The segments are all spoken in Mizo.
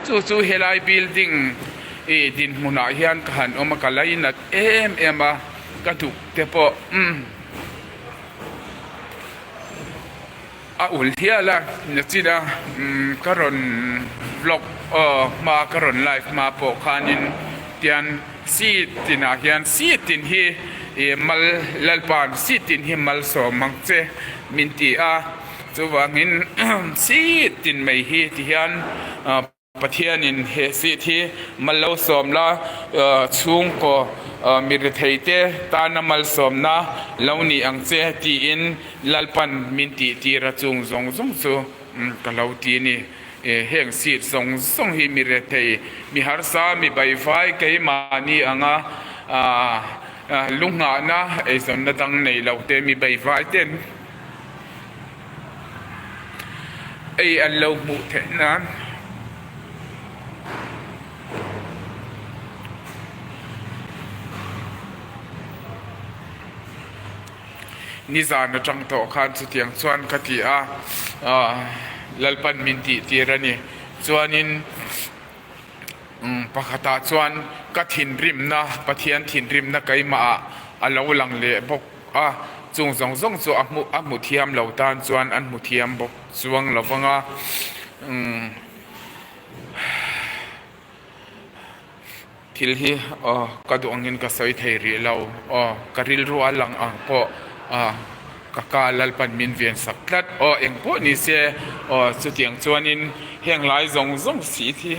Chu chu helai building ih dinhmunah hian ka han awm a ka lainat em em a ka duk te pawh umm a ul hial a nachin a umm ka rawn vlog aw hma ka rawn live hma pawh khanin tian seat tinah hian seat tin hi ih mal lalpa'n seat tin hi malsawm ang che min ti a. Chuvangin seat tin mai hi ti hian Pathianin he seat hi mal lo sawm la, chhungkaw mi retheite tana malsawmna lo ni ang che tiin Lalpan min tih tir a chung zawng zawng chu ka lo ti a ni. Heng seat zawng zawng hi mi rethei, mi harsa, mi baihvai keimahni anga lunghahna eizawnna dang nei lo te mi baihvai ten Ei an lo hmuh theih nan nizan atang tawh khan chutiang chuan ka ti a ah Lalpan min tih tir a ni chuanin. Pakhatah chuan ka thinrimna, Pathian thinrimna keimahah a lo lang leh bawk a, chung zawng zawng chu a hmu a hmu thiam lo tan chuan an hmu thiam bawk chuang lo vang a. Thil hi aw ka duh angin ka sawi thei rih lo aw, ka rilru a lang ang pawh a ka ka Lalpan min ven sak tlat aw eng pawh ni se aw chutiang chuanin heng lai zawng zawng si hi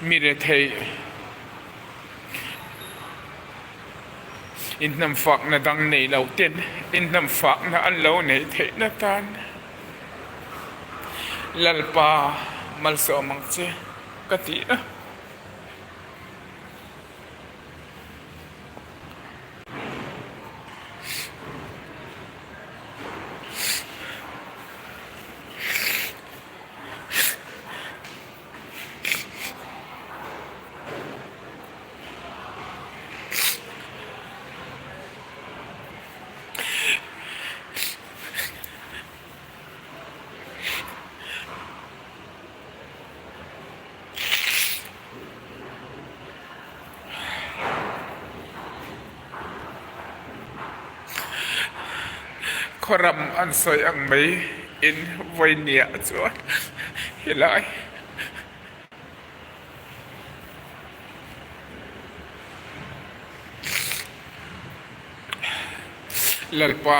mi rethei inhnam fakna dang nei lo ten inhnam fakna an lo neih theihna tan Lalpa malsawm ang che ka ti a. Khawram an sawi ang mai in vawinia chuan helai. Lalpa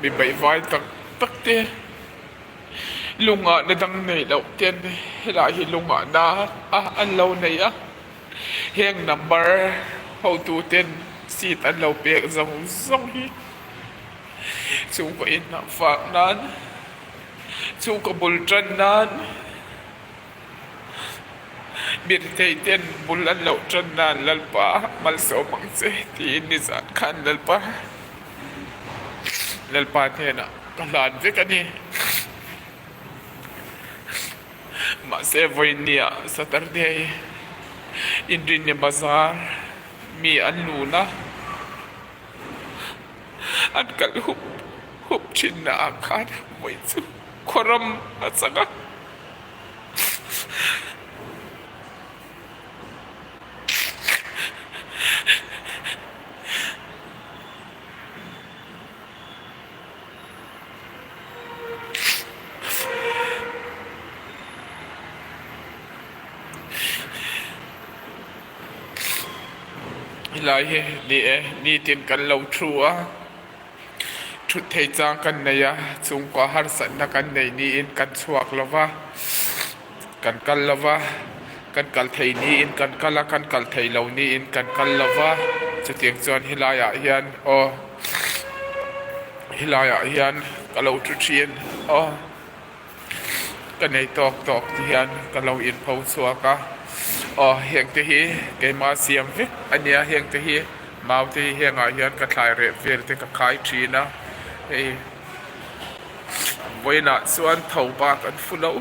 mi baihvai tak tak te lungah na dang nei loh ten helai hi lungah na a an lo nei a heng number hotu ten seat an lo pek zawng zawng hi chhungkaw inah fak nan chhungkaw bul tan nan. Mirthei ten bul an loh tan nan Lalpa malsawm ang che tiin nizan khan Lalpa Lalpa hnenah ka hlan vek a ni. Mahse vawinia Saturday Inrinni bazar mi an lun a, an kal hup hup thinna ah khan vawi chu khuaram a chang a. Helai hi ni e nitin kan lo thu a. Thut thei chang kan nei a, chhungkua harsatna kan nei niin kan chhuak lo va, kan kal lo va, kan kal thei niin kan kal a, kan kal thei lo niin kan kal lo va, chutiang chuan helaiah hian aw helaiah hian ka lo thu thin aw. Ka nei tawk tawk ti hian ka lo inpho chhuak a, aw heng te hi keimah siam vek a nia heng te hi mau te hi hengah hian ka thlai reh vel te ka khai thin a hei vawiinah chuan tho bak an fu lo.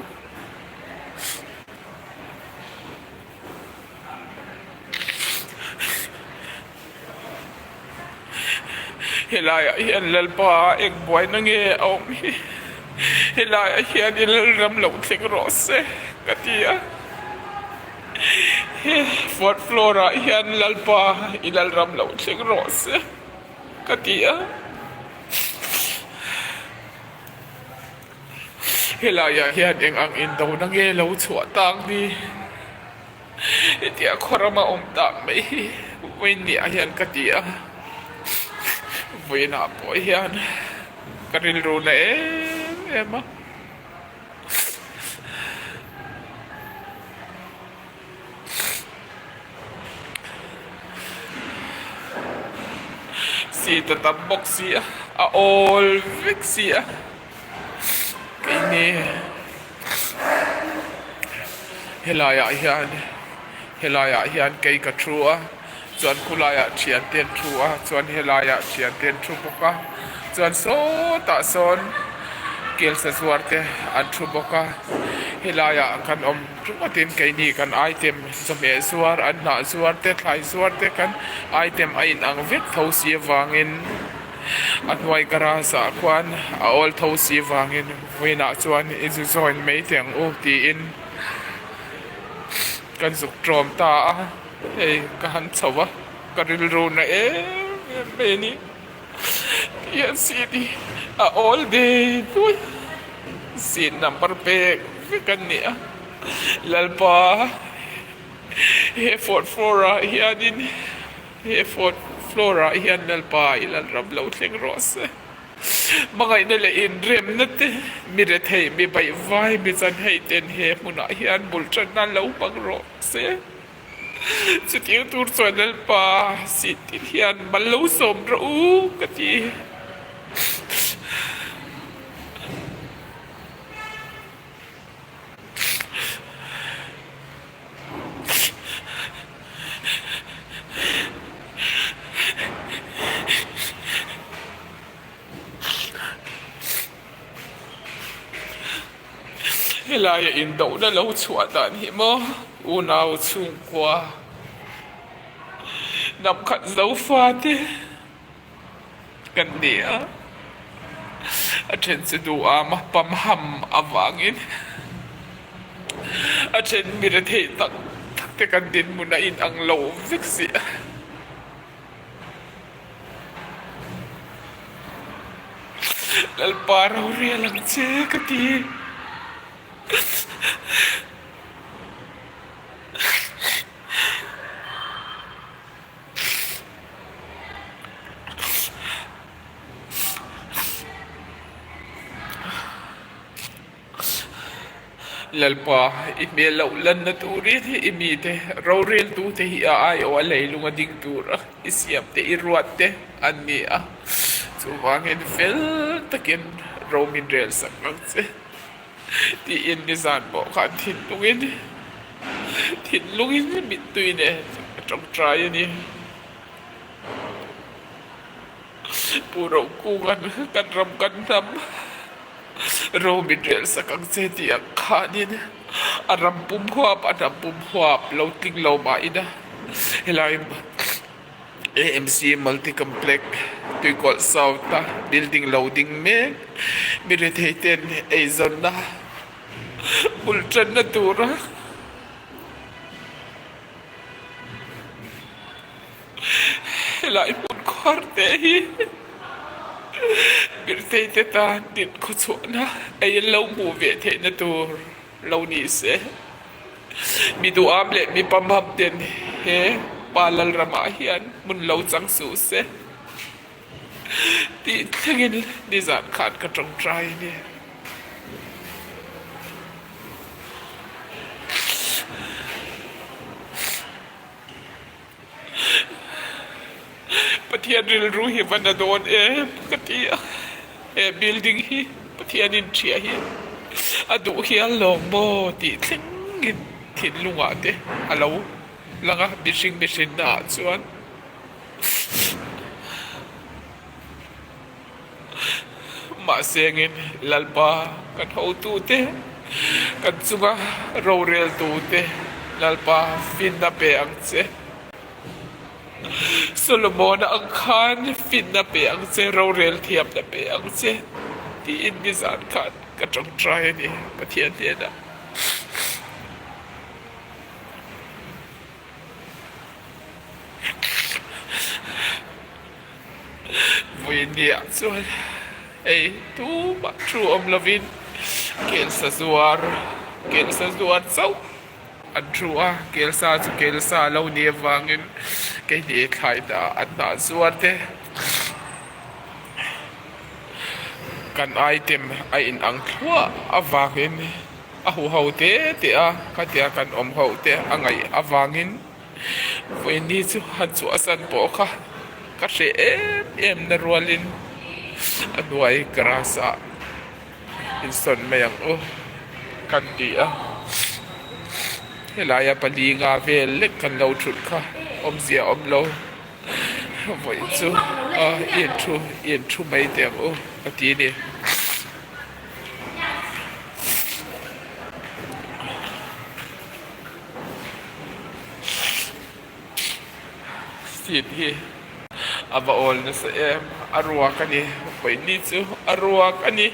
Helaiah hian Lalpa eng buaina nge a awm hi? Helaiah hian i lalram lo thleng rawh se ka ti a. He fourth floor ah hian Lalpa i lalram lo thleng rawh se ka ti a. Helaiah hian eng ang indona nge lo chhuah tak ni? Hetia khawrama awm tak mai hi vawiinniah hian ka ti a, vawiinah pawh hian ka rilru na em em a. Seat a tam bawk si a, a awl vek si a, keini helaiah hian helaiah hian kei ka thu a chuan khulaiah thian te an thu a chuan helaiah thian te an thu bawk a chuan sawtah sawn kelsa zuar te an thu bawk a helaiah kan awm ringawtin keini kan item chawhmeh zuar an hnah zuar te thlai zuar te kan item a inang vek tho si avangin a hnuai garage ah khuan a awl tho si avangin vawiinah chuan i zu join mai teh ang u tiin kan zuk ṭawm ta a hei ka han chho a ka rilru na em em mai a ni hian seat hi a awl dei duai seat number pek vek an ni a Lalpa he fourth floor ah hianin he fourth floor ah hian Lalpa i lalram lo thleng rawh se. Hmangaihna leh inremna te, mi rethei, mi baihvai, mi chanhei ten he hmunah hian bul tan nan lo hmang rawh se. Chutiang tur chuan Lalpa seat tin hian mal lo sawm rawh u ka ti. Helaia indohna lo chhuah dan hi maw unau chhungkua hnam khat zofa te kan ni a a then chu duham a pamham avangin a then mi rethei tak tak te kan dinhmun a inang lo vek si a. Lalpa rorel ang che ka ti. Lalpa, i hmel loh lanna turin i mite roreltute hi a aiawh a leilung a ding tura i siamte i ruatte an ni a, chuvangin fel takin ro min rel sak ang che tiin nizan pawh khan thinlungin thinlungin mittui nen a tawngtai a ni. Pu Rokunga'n kan ram kan hnam ro min rel sak ang che tih ang khanin a ram pum huap a hnam pum huap lo tling lo mah ina helai AMC Multi Complex Tuikawlh South a building lo ding mek mi rethei ten eizawnna bul tanna tura Helai hmun khuar te hi Birthday te tan din khawchhuahna ei an lo hmuh ve theihna tur lo ni se. Mi duham leh mi pamham ten he pa Lalramah hian hmun lo chang suh se tih thlengin nizan khan ka tawngtai a ni. Pathian rilru hi va na dawn em ka ti a, he building hi Pathian in ṭhiah hi a duh hial lawng maw tih thlengin thinlungah te a lo lang a mihring mihrinna ah chuan. Mahse engin Lalpa kan hotute, kan chunga roreltute Lalpa finna pe ang che. Solomona ang khan finna pe ang che, rorel thiamna pe ang che tiin nizan khan. ka tawngtai a ni Pathian hnenah. Vawinia chuan hei tumah thu awm lovin kelsa zuar kelsa zuar chauh an thu a, kelsa chu kelsa a lo nih avangin keini thlai hnah an hnah zuar te kan item a inang thluah avangin a huho te te a khatia kan awm ho te a ngaih avangin. Vawiini chu han chhuahsan pawh kha ka hreh em em na rualin a hnuai grass ah insawn mai ang u kan ti a, helaia pali nga vel lek kan lo thut kha awmzia a awm lo vawiin chu a in thu in thu mai teh ang u ka ti a ni. Seat hi a va awl nasa em a ruak a ni pawihni chu a ruak a ni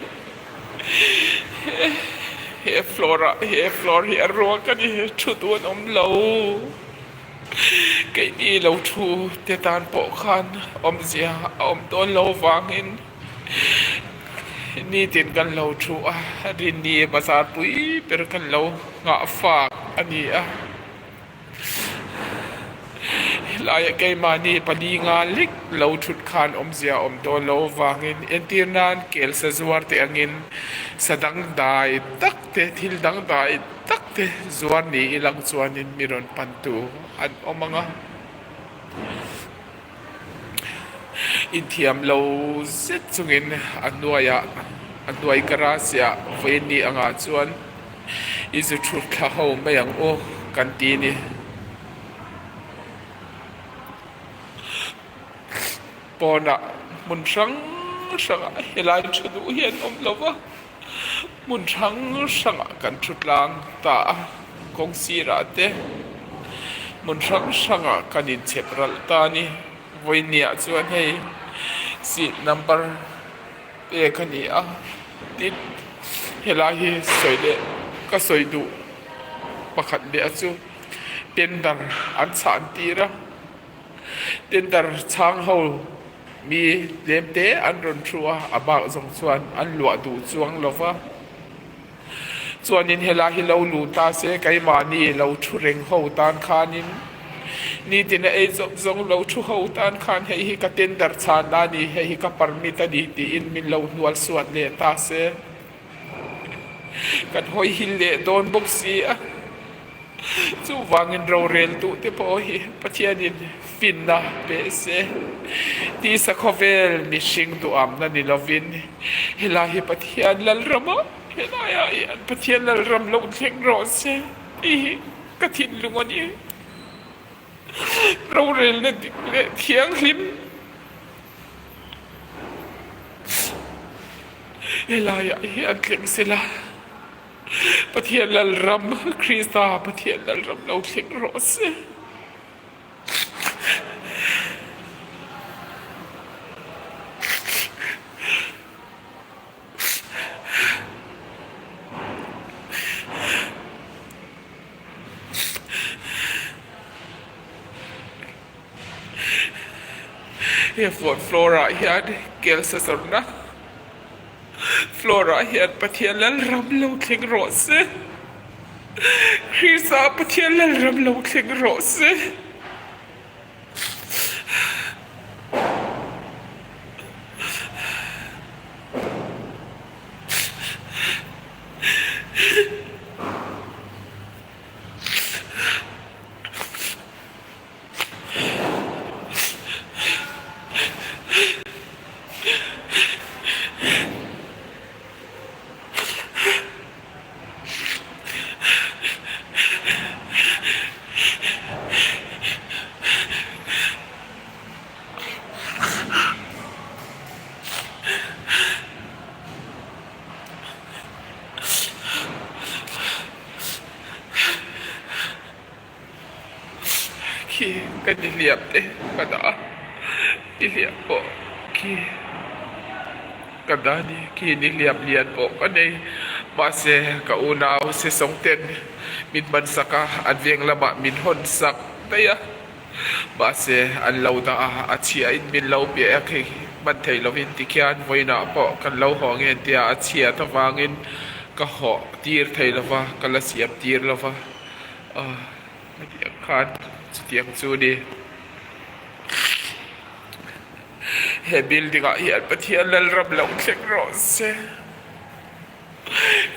he floor ah he floor hi a ruak a ni thu duh an awm lo keini lo thu te tan pawh khan awmzia a awm dawn lo vangin. Nitin kan lo thu a, Rinni bazar pui ber kan lo nghah fak a ni a. Helaiah keimahni pali nga lek lo thut khan awmzia awm dawn lo avangin entir nan kel sa zuar te angin sa dangdai tak te thil dangdai tak te zuar ni ilang chuanin mi rawn pantu an awm ang a. Inthiam lo zet chungin a hnuaiah a hnuai garage ah vawiin angah chuan i zu thu thla ho mai ang u kan ti a ni. Pawnah hmun hrang hrangah helai thu duh hi an awm lo va, hmun hrang hrangah kan thu tlang ta a, kawng sirah te hmun hrang hrangah kan inchhep ralh ta a ni. Vawinia chuan hei seat number pek a ni a tin helai hi sawi leh ka sawi duh pakhat leh a chu tender an chhan tir a tender chhang ho mi tlem te an rawn thu a a bak zawng chuan an luah duh chuang lo va. Chuanin helai hi lo luh ta se keimahni lo thu reng ho tan khanin nitin a ei zawng zawng lo thu ho tan khan hei hi ka tender chhan a ni, hei hi ka permit a ni tiin min lo hnual suat leh ta se kan hawi hil leh dawn bawk si a. Chuvangin rorel duhte pawh hi Pathianin finna pe se. Tisa khawvel mihring duhamna ni lovin helai hi Pathian Lalrama helaiah hian Pathian Lalram lo thleng rawh se tih hi ka thinlung a ni. Rorelna dik leh thianghlim helaiah hian thleng sela. Pathian Lalram, Krista Pathian Lalram lo thleng rawh se. He fourth floor ah hian kelsa zawrhna. Floor ah hian Pathian Lalram lo thleng rawh se. Krista Pathian Lalram lo thleng rawh se. Khi ka nihliap te ka dah a nihliap pawh khi ka dah a ni khi nihliap lian pawh ka nei. Mahse ka unau sesawng ten min man sak a, an veng lamah min hawn sak daih a. Mahse an lo dah a, a chhia in min lo biah a khi hman thei lovin tikhian vawiinah pawh kan lo haw nge tia a chhiat avangin ka hawh tir thei lova, ka la siam tir lova. Aw hetiang khan chutiang chu a ni. He building ah hian Pathian Lalram lo thleng rawh se.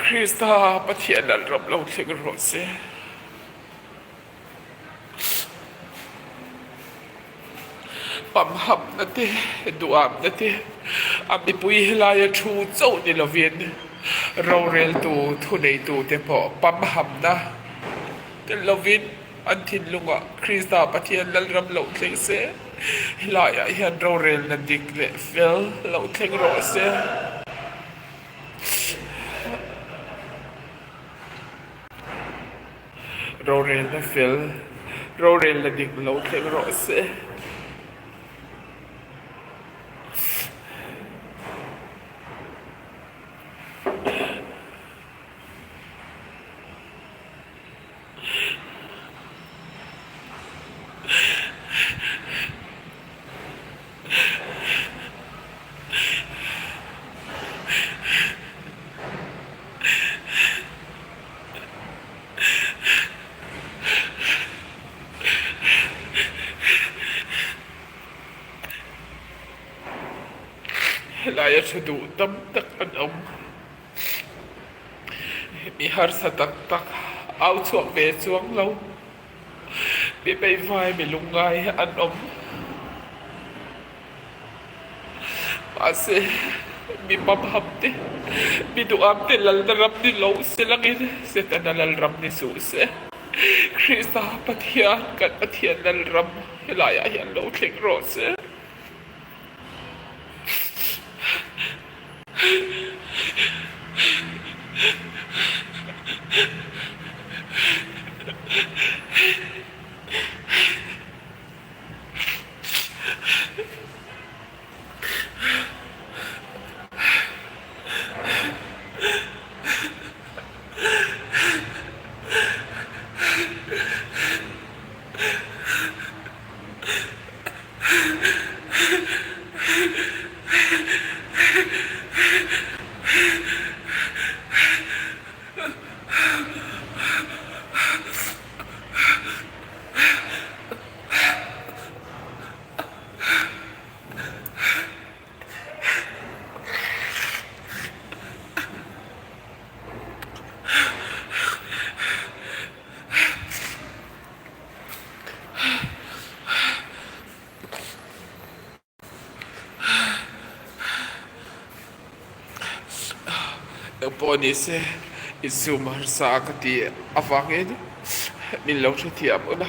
Krista Pathian Lalram lo thleng rawh se. Pamhamna te, duhamna te, a mipui helaia thu chauh ni lovin roreltu thuneitu te pawh pamhamna tel lovin an thinlungah Krista Pathian Lalram lo thleng se, helaiah hian rorelna dik leh fel lo thleng rawh se. Rorelna fel, rorelna dik lo thleng rawh se. Helaia thu duh tam tak an awm. Mi harsa tak tak au chhuak ve chuang lo. Mi hmeihmai mi lungngai an awm. Mahse, mi pamham te, mi duham te lalna ram ni lo se langin Setana lalram ni suh se. Krista Pathian, kan Pathian lalram helaiah hian lo thleng rawh se. Engpawh ni se insum harsa ka tih avangin min lo hrethiam ula.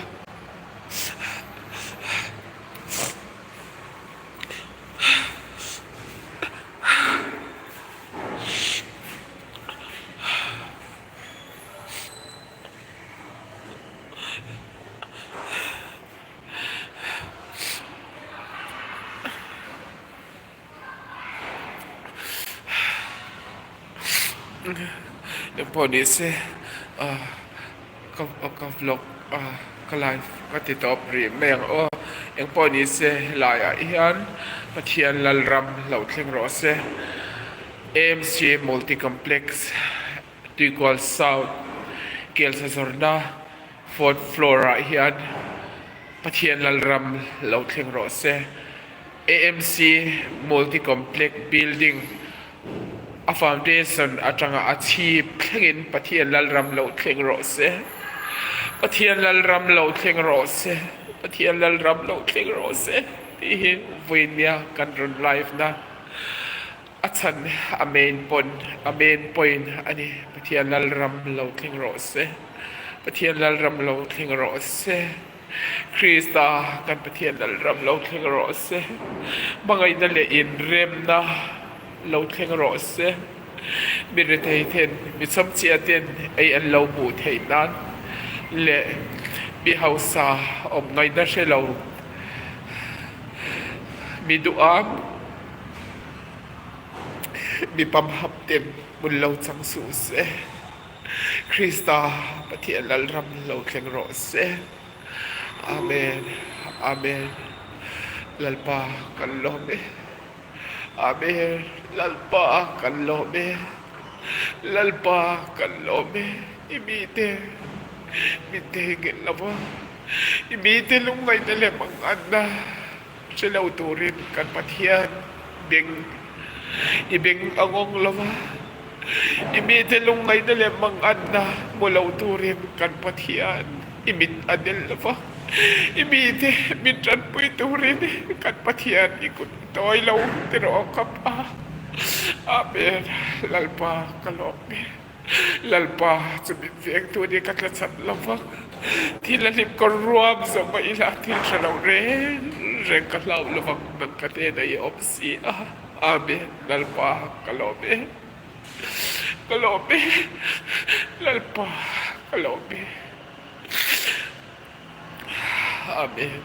Engpawh ni se ah ka ka vlog ah ka live ka ti tawp rih mai ang aw engpawh ni se helaiah hian Pathian Lalram lo thleng rawh se A_M_C Multi Complex Tuikual South Kelsa zawrhna Fourth floor ah hian Pathian Lalram lo thleng rawh se. AMC Multi Complex Building a foundation atanga a chhip thlengin Pathian Lalram lo thleng rawh se. Pathian Lalram lo thleng rawh se. Pathian Lalram lo thleng rawh se tih hi vawinia kan rawn live na. A chhan a main pawn a main point a ni. Pathian Lalram lo thleng rawh se. Pathian Lalram lo thleng rawh se. Krista kan Pathian Lalram lo thleng rawh se. Hmangaihna leh inremna lo thleng rawh se. Mi rethei ten, mi chawmchhia ten ei an lo hmuh theih nan leh mi hausa awm ngaihna hre lo mi duham, Mi pamham ten. Hmun lo chang suh se. Krista Pathian Lalram lo thleng rawh se. Amen Amen Lalpa kan lawm e. Amen Lalpa kan lawm e. Lalpa kan lawm e. I mite min theihnghilh lo va, i mite lungngaihna leh manganna hre lo turin kan Pathian beng i beng a ngawng lo va, i mite lungngaihna leh manganna hmu lo turin kan Pathian i mit a del lo va, i mite min tanpui turin kan Pathian i kut i tawi lo ti rawh ka Pa. Amen. Lalpa ka lawm e. Lalpa chu min vengtu nia ka tla chat lo vang. Thil a hlim kawr ruam zawh mah ila thil tha lo reng reng ka hlau lo vang nang ka hnenah i awm si a. Amen. Lalpa ka lawm e. Ka lawm e. Lalpa ka lawm e. Amen.